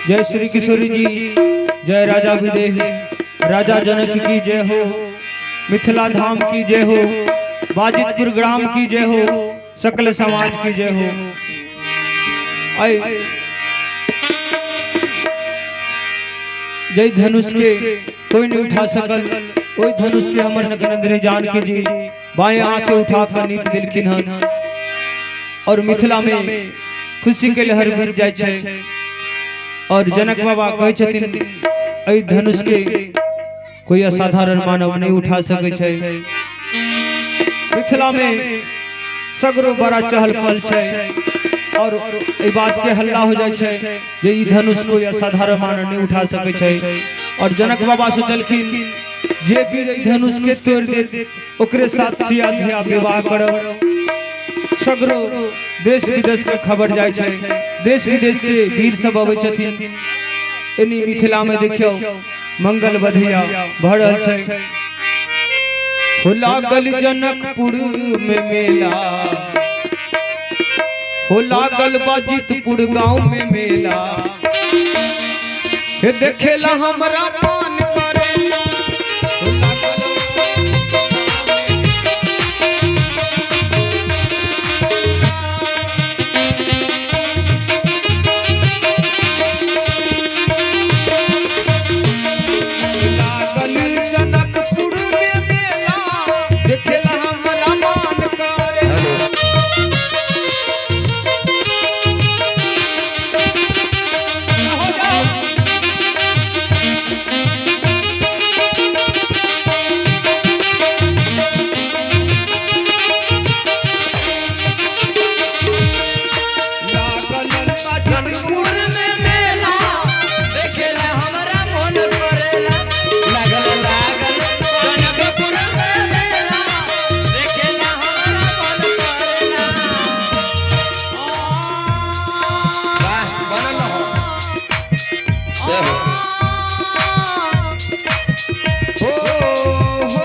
जय श्री किशोरी जी, जय राजा विदेह, राजा जनक की जय हो, मिथिला धाम की जय हो, बाजितपुर ग्राम की जय हो, सकल समाज की जय हो। आई जय धनुष के कोई नहीं उठा सकल, ओहि धनुष के हमर नंदिनी जानकी जी बाएं हाथ उठा कर नीप दिलखिन हन और मिथिला में खुशी के लहर बीत जाय छै। और जनक बाबा कहै छथिन एहि धनुष के कोई असाधारण मानव नहीं उठा सकै छै। मिथिला में सगरो बड़ा चहल पहल छै और एहि बात के हल्ला हो जाय छै जे ई धनुष कोई असाधारण मानव नहीं उठा सकै छै। और जनक बाबा सोचलखिन जे वीर एहि धनुष के तोड़ देत ओकरे साथ सिया धिया विवाह करब। सगरो देश विदेश के खबर जाय छै, देश विदेश के वीर सब अबै छथिन। एनी मिथिला में देखियो मंगल बधिया भऽ रहल छै। हो लागल जनकपुर में मेला, हो लागल बाजितपुर गांव में मेला, हे देखेला हमरा मन करेला। लागल जनकपुर में मेला, देखेला हमरा मन करेला। हो जाओ। लागल जनकपुर में मेला देखेला हमरा मन करेला। लागल लागल जनकपुर में मेला देखेला हमरा मन करेला। वाह बनल हो। जय हो। हो हो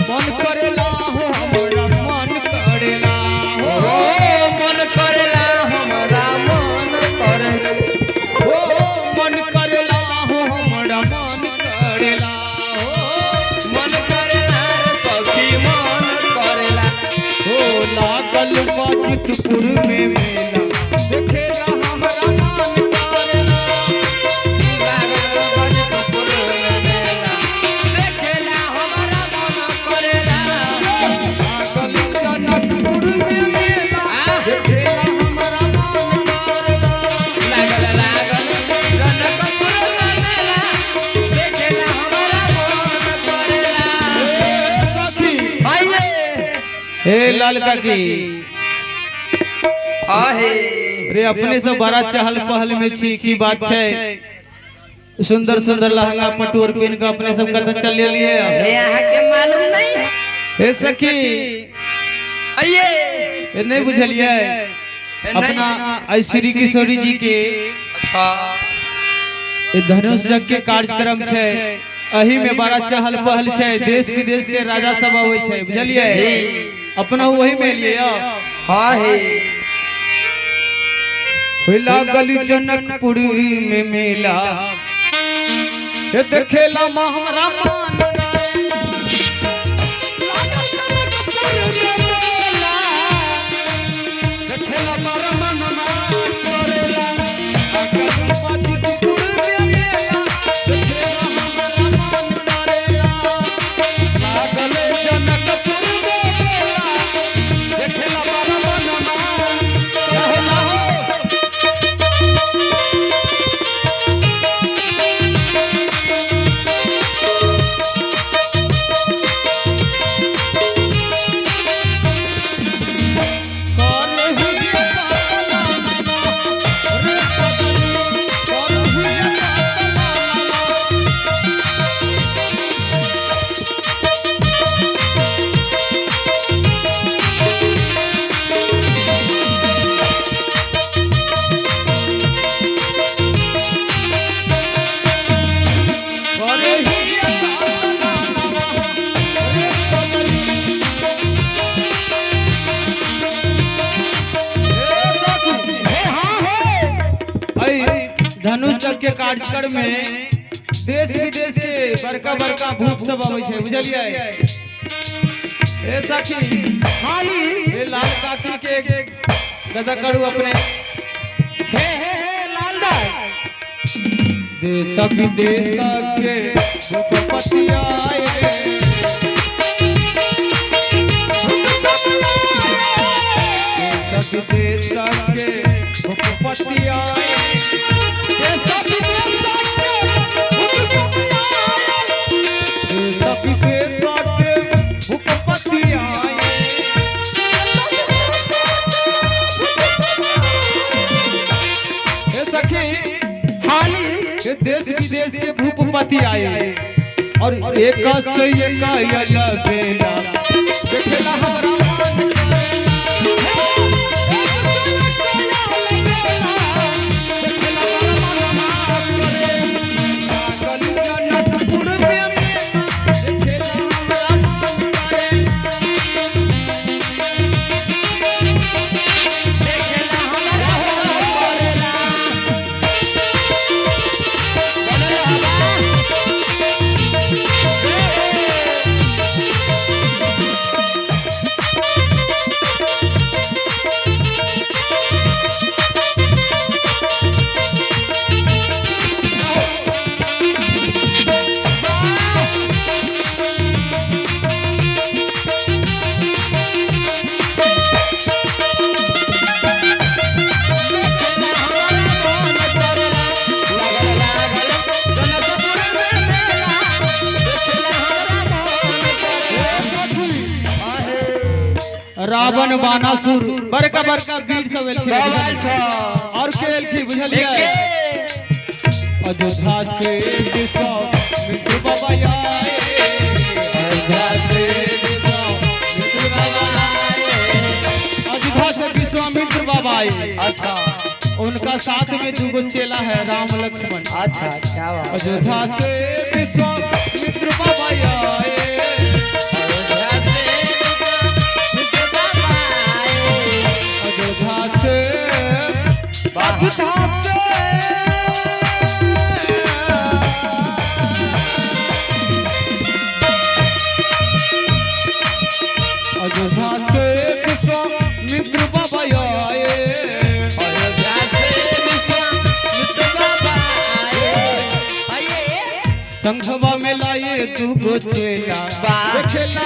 मन करेला हो हमरा मन करेला हो, ओ मन करेला हमरा मन करेला। हो मन करेला हो हमरा मन करेला हो, मन करेला सखी मन करेला। हो लागल बाजितपुर में मेला, देखेला हमरा मन करेला। लागल बाजितपुर में मेला देखेला हमरा मन करेला। लागल जनकपुर में मेला, देखेला हमरा मन करेला। लागल लागल जनकपुर में मेला देखेला हमरा मन करेला। सखी आइए हे लाल काकी आहे रे, अपने सब बड़ा चहल पहल में छी, की बात छै? सुंदर सुंदर लहंगा पटोर पहन के अपने सब कतऽ चल लिए। हे अहाँ के मालूम नहीं। हे सखी आइए ए नहीं बुझलिए अपना आई श्री किशोरी जी के अच्छा ए धनुष यज्ञ के कार्यक्रम छै, एही में बड़ा चहल पहल छै, देश विदेश के राजा सब अबै छै, बुझलिए? जी। अपना वही में एलिए। हाँ हे हो लागल जनकपुर में मेला, हे देखेला मां हमरा मन करेला। लागल जनकपुर में मेला देखेला बड़ा मन करेला। लागल बाजितपुर में मेला, देखेला हमरा मन करेला। लागल जनकपुर में मेला देखेला बड़ा मन करेला। हो धनुष यज्ञ के कार्यक्रम में देश विदेश के बड़का बड़का भूप सब आबै छै, बुझलियै? ए सखी, हाली ए लाल काकी के गदा करू अपने। हे हे हे लाल दास। देश विदेश के भूपति आए, देश विदेश के भूपति आए, देश विदेश के भूपति आए, देश विदेश के भूपति आए। हे सखी, हाली देश विदेश के भूपति आए और एक से एक आयल बेला देखेला हमरा मन करे। लागल जनकपुर में मेला देखेला हमरा मन करे। देखेला हमरा मन करेला। बनल हवा। लागल लागल जनकपुर में मेला देखेला हमरा मन करेला। रावण बाणासुर बड़का बड़का वीर सब एलखिन। सब आयल छ। और के एलखिन बुझलियै? एके। अयोध्या से विश्वामित्र बाबा आए, अयोध्या से विश्वामित्र बाबा आए, अयोध्या से विश्वामित्र बाबा आए। अच्छा उनका साथ में दूगो चेला है, राम लक्ष्मण। अच्छा, क्या बात। अयोध्या से विश्वामित्र बाबा आए, अयोध्या से विश्वामित्र बाबा आए। अयोध्या से, अयोध्या से अयोध्या से विश्वामित्र बाबा आए, अयोध्या से विश्वामित्र बाबा आए। आइए। संघवा में लाए दूगो चेला वाह। देखेला